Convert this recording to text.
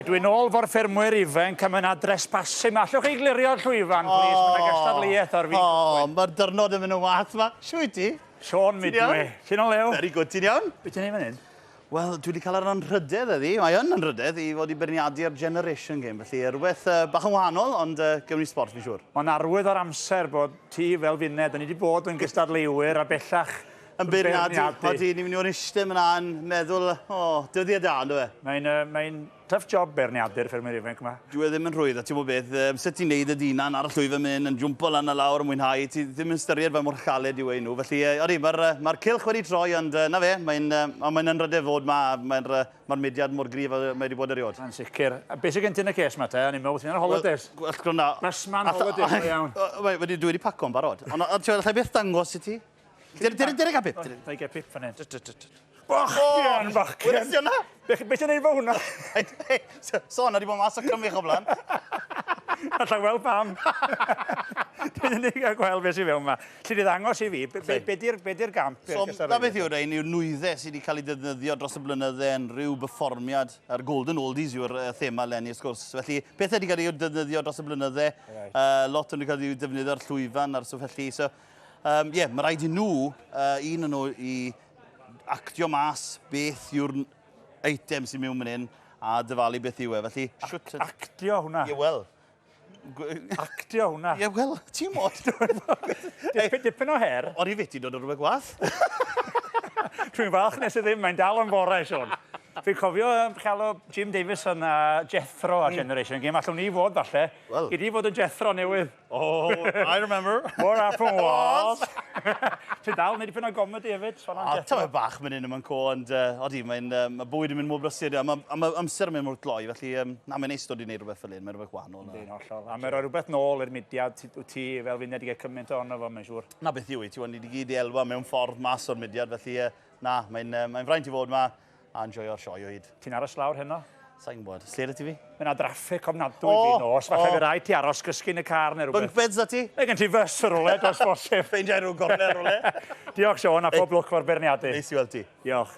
Dwi'n ôl fo'r ffermwyr ifanc a mae yna drespasu 'ma. Allwch chi glirio'r llwyfan, plîs? Mae yna gystadleuaeth ar fin cychwyn. O, mae'r dyrnod yn mynd yn wath 'ma. Shwt wyt ti? Siôn Midway. Ti'n o lew? Very good, ti'n iawn? Be ti'n neud fan hyn? Wel, dwi wedi cael yr anrhydedd heddi, mae yn anrhydedd i fod i beirniadu'r Generation Game, felly rhywbeth uh, bach yn wahanol, ond uh, gewn ni sport fi'n siŵr. Mae'n arwydd o'r amser bod ti fel finne, da ni wedi bod yn gystadleuwyr a bellach yn beirniadu. Odi, ni'n mynd i fod yn eistedd fyna yn meddwl, o, oh, dyddiau da, ynddo fe? Mae'n uh, mae tough job beirniadu'r ffermwyr ifanc yma. Dwi e ddim yn rhwydd, a ti'n gwybod beth, um, sut ti'n neud y dynan ar y llwyfan mynd, yn jwmpo lan a lawr yn mwynhau, ti ddim yn ystyried fel mor chaled yw e i nhw. Felly, uh, odi, mae'r uh, mae cylch wedi troi, ond uh, na fe, mae'n uh, mae anrhydedd fod ma, mae'r uh, mae mudiad mor gryf a mae wedi bod erioed. Yn sicr. A beth sydd gen ti yn y ces ma te? O'n i'n meddwl bod ti'n ar holidays. Wel, gwranda. Bysman holidays, go iawn. Wedi, dwi wedi paco'n barod. Ond, ti'n allai beth dangos i ti? Dere, dere, dere gael pip. Na i gael pip fan hyn. Bachgen, bachgen. Weles ti hwnna? Be ti'n neud fo hwnna? So, na di bod mas o cymych o blaen. Alla weld pam. Dwi'n unig gael gweld beth sy'n fewn yma. Ti di ddangos i fi, be, be, be di'r be di gamp? So, na beth yw'r ein yw'r nwyddau sydd wedi cael ei defnyddio dros y blynydde yn rhyw berfformiad, a'r Golden Oldies yw'r thema lenni, wrth gwrs. Felly, pethau wedi cael eu defnyddio dros y blynydde, right. lot wedi cael eu defnyddio ar llwyfan a'r stwff felly. So, Yym, ie, mae rhaid i nhw, uh, un o'n nhw, i actio mas beth yw'r eitem sy'n mewn fan hyn a dyfalu beth yw e. Felly, shwt... Actio hwnna. Ie, wel. Actio hwnna. Ie, wel, ti'n mod. Dipyn, dipyn o her. O'n i fethu dod o rhywbeth gwath. Dwi'n falch nes i ddim, mae'n dal yn bore, Siôn. Fi'n cofio cael o Jim Davison a Jethro a Generation Game. Allwn ni fod, falle. Wel. Gei di fod yn Jethro newydd. Oh, I remember. What happened was... Ti'n dal wneud dipyn o gomedi hefyd, sôn am Jethro. O, bach mynd yn yma'n co, ond uh, odi, mae'n uh, ma bywyd yn mynd mor brysur, a mae ma amser yn mynd mor gloi, felly um, na, mae'n neis dod i wneud rhywbeth fel hyn, mae'n rhywbeth gwahanol. Ynddi'n hollol. A mae'n rhoi rhywbeth nôl i'r mudiad, ti, ti fel fi'n wedi cael cymaint ohono fo, mae'n siŵr. Na beth yw i, ti wedi gyd i elwa mewn ffordd mas o'r mudiad, felly uh, na, mae'n uh, mae fraint i fod yma a enjoyo'r sioe o hyd. Ti'n aros lawr heno? Sa i'n gwybod. Lle ti fi? Mae yna draffig ofnadwy oh, fi nos. Falle oh. fe rhaid ti aros gysgu yn y car neu rhywbeth. Bunk beds da ti? Mae gen ti fys yr rwle, dos bosib. Ffeindiau rhyw gornel rwle. Diolch, Sean, a pob lwc fo'r beirniadu. Neis i weld ti. Diolch.